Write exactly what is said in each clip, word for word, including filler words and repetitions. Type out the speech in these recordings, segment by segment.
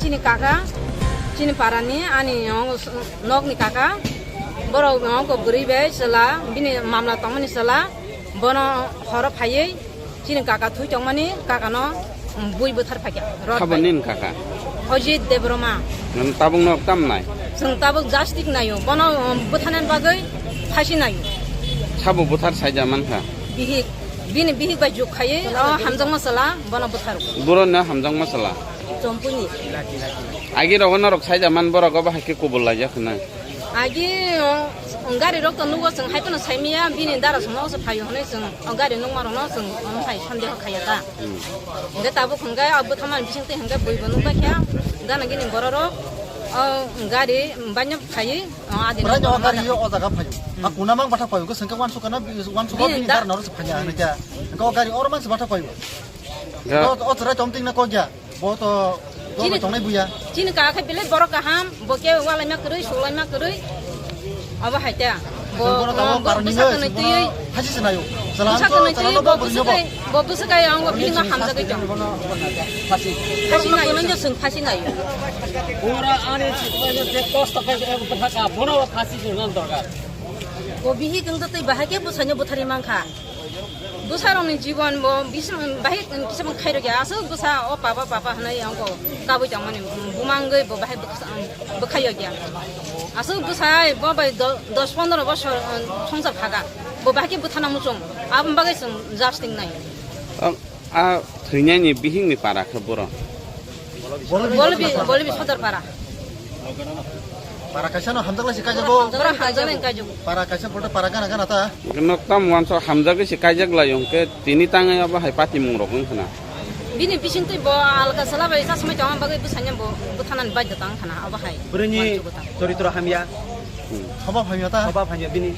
Chini kaka, chini parani, ani nok ni kaka, borok nok bwrwi bai chwla, bini mamla tongmani chwla, bono horo phaiwi chini kaka thui tongmani, kakano bui bwthar phaikha. Rot Sabo bai. Nini kaka? Ojit Debroma. Nwng tabuk nok tam nai? Chwng tabuk jastik naio, bono bwtharnani bagwi phasi naio. Sabo bwthar saija mankha? Bihik, bini bihik bai juk khaiwi o hamjakma chwla bono bwtharo. Borokno hamjakma chwla? Chompuni. Agi rogo norok saija man borok obo hai khe kubul laijak hwnwi. Agi o gari rok to nugo chwng hai phano saimiya bini dara songno se phaio hwnwi chwng o gari nukma rokno chwng omo hai sandeho khaiya ta. Hmm. Hwnkhe tabuk hwnkhe o bwthamani bisingtwi hwnkhe buibo nukbaikha gana gini borok rok o gari baino phaiwi o adi Bwrani o nukma gari rok. O jaga phaio. A kuna mang bathak phaio, hwnkhe chwngkhe wansukha na, wansukha Bini bini da- dara norok se phaiya hwnwi khe. Hwnkhe o gari oro man se bathak phaio. Ya. O, o chwrai tong tingna kok ya. Bo to, bo Chini, bai tongnai buya. Chini kaka khe belai borok kaham, bo khe walaima kwrwi, sulaima kwrwi. Abo hai ta. Bo, Bono tamo bo karoni bwsa nai, kwnwi twi. Bono haji se nayo. Bwsa kwnwi twi, bo bwsa kai, bo bwsa kai ang bo bini ma hamjagwi tong. Phasi. Phasi nayo, chwng phasi nayo. Ora ani chikma je kosto kai ek bwthaka, bono phasi se nan dorkar. Bo bihik wng twi bahai khe bwsaino bwtharwi mankha. Bwsarokni jibon bo bisim-, bahai kisa bwkhairokya, aswk bwsa o papa, papa hwnwi ang bo kabui tongmani, bumangwi bo bahai bwkha-, bwkhaiyokya. Aswk bwsa bo bai do-, dos pondro bosor, um, songsar phaga, bo bahai khe bwthana muchung, aboni bagwi chwng jasting nai. Ang, a thwinani bihikni para khe boro? Bolobi, Bolobi Sodar para. Para kaisa no hamjak lai se kaijago. Para hamjak lai kaijago. Para kaisa bolte para gana gana ta. Nok tam wanso hamjagwi se kaijak lai hwnkhe tini tangwi abo hai patimung rok wngkha na. Bini bisingtwi bo alka sala bai chasmai tongma bagwi bwsanya bo bwthanani baidya tang khana abo hai. Bwrwini Wansu bwtha. Choritro hamya. Hmm. Soba hamya ta. Soba hamya bini.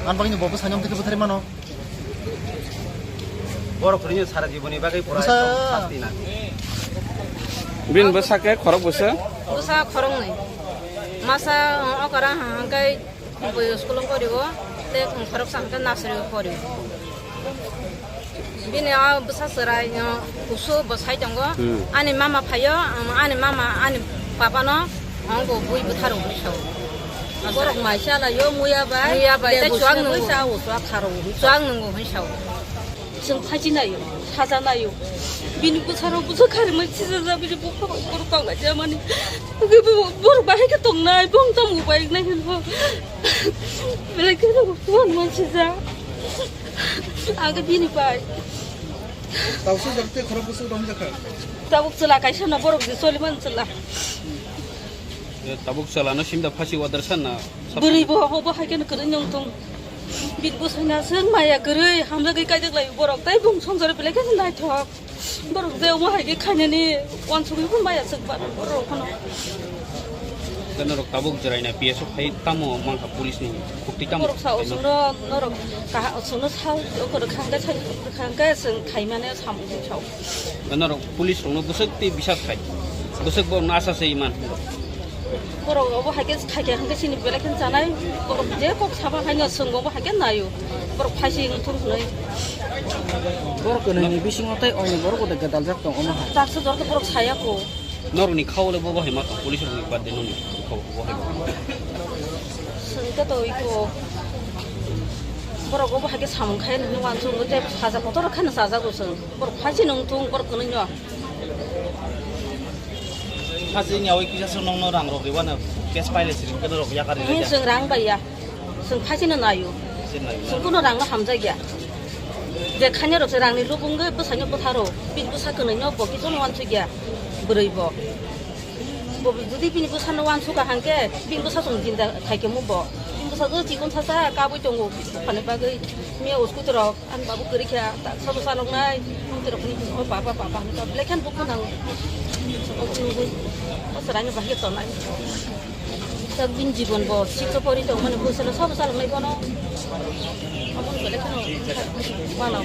Ang bagwi bo bwsanya bwtharwi mano. Borok kwrwino sara jiboni bagwi pura Bwsa. Ekdom sasti na. Bini bwsa khe khorok bwsa? Bwsa khoroknwi. Masa, uh, okra hangkai bui school o porio, tei khoroksa hangkai nursery o porio. Bini o bwsa chwrai, uh, kusu bo sai tongo. Hmm. Ani mama phaio, um, ani mama, ani papa no. Ang bo bui bwtharo hwnwi sao. Borok mai chalaio, muya bai, Muya bai, tei lebu chuak sebo nungo. Sao, chuak kharo hwnwi sao. Chuak nungo hwnwi sao. Chwng phachi naio, saja naio. Bini bwsarok bwsa kharimai sijajak, bini bupha bai borok tongnaijak mani. Borok bahai khe tongnai, bong tamo bai nai hwnwi bo. Belai khe rok kuan man sijak. Ang khe bini bai. Tausi jor tei khorok bwswk romjakha. Tabuk chwla kaisa no borok je choliman chwla. Tabuk chwla no simda phasi order san na. Bwrwi bo, bo hai khe kwrwi nung thung. Bini bwsai na swng maya kwrwi hamjagwi kaijak lai borok tei bung songsar belai khe naithok. Borok je omo hai khe khainani wansugwi phano maya swk ba borok phano. Norok tabuk jwraina P S o phai tamo mankha police ni khukti tamo? Borok sao chwngno norok kaha chwngno sao khoro khangkhe sai khangkhe chwng khaimane samung sao. Norok police rokno bwswk tei bisap khai, bwswk bo nasa se iman. Borok obo hai khe khai khe hwnkhe chini belai khe chanai, borok je kok saba haino chwng obo hai khe naio, borok phaisi wng thung hwnwi. Borok kwnwi ni bisingo tei oini borok uda gwdaljak tong omo hai. Taksa jora khe borok saya kho. Norokni khao le bo bahai ma tong, police rokni birthday nokni khao bo bahai ma tong. Swngkhe to iko borok obo hai khe samung khai nini wansuk tei saja kotor khe no chajago chwng. Borok phaisi nung thung borok kwnwi no. Phaisi ni awai kisa swng nokno rang rok ribana cash paile siring khe norok yakar Nini rilai. Chwng rang bai ya. Chwng phaisino naio. Chwng kuno rangno hamjakya. Je khainarok se rangni lubungwi bwsaino bwtharo, bini bwsa kwnwino bo kisono wansukya, bwrwi bo. Bo jodi bini bwsano wansukha hangkhe, bini bwsa chwng jinda khaikhe mu bo. Bini bwsa jodi chikon sasa kabui tongo, phani bagwi miya uskuti rok, ani babu kwrwi kha, ta sobo saloknai, mukti rokni o papa, papa hwnwi belai kheno dukhu nango. O nugwi, o chwraino bahai tonai. Sak bini jibon bo sikha pori tongmani bwsano sabo chaloknai bono. Aboni belai kheno mano.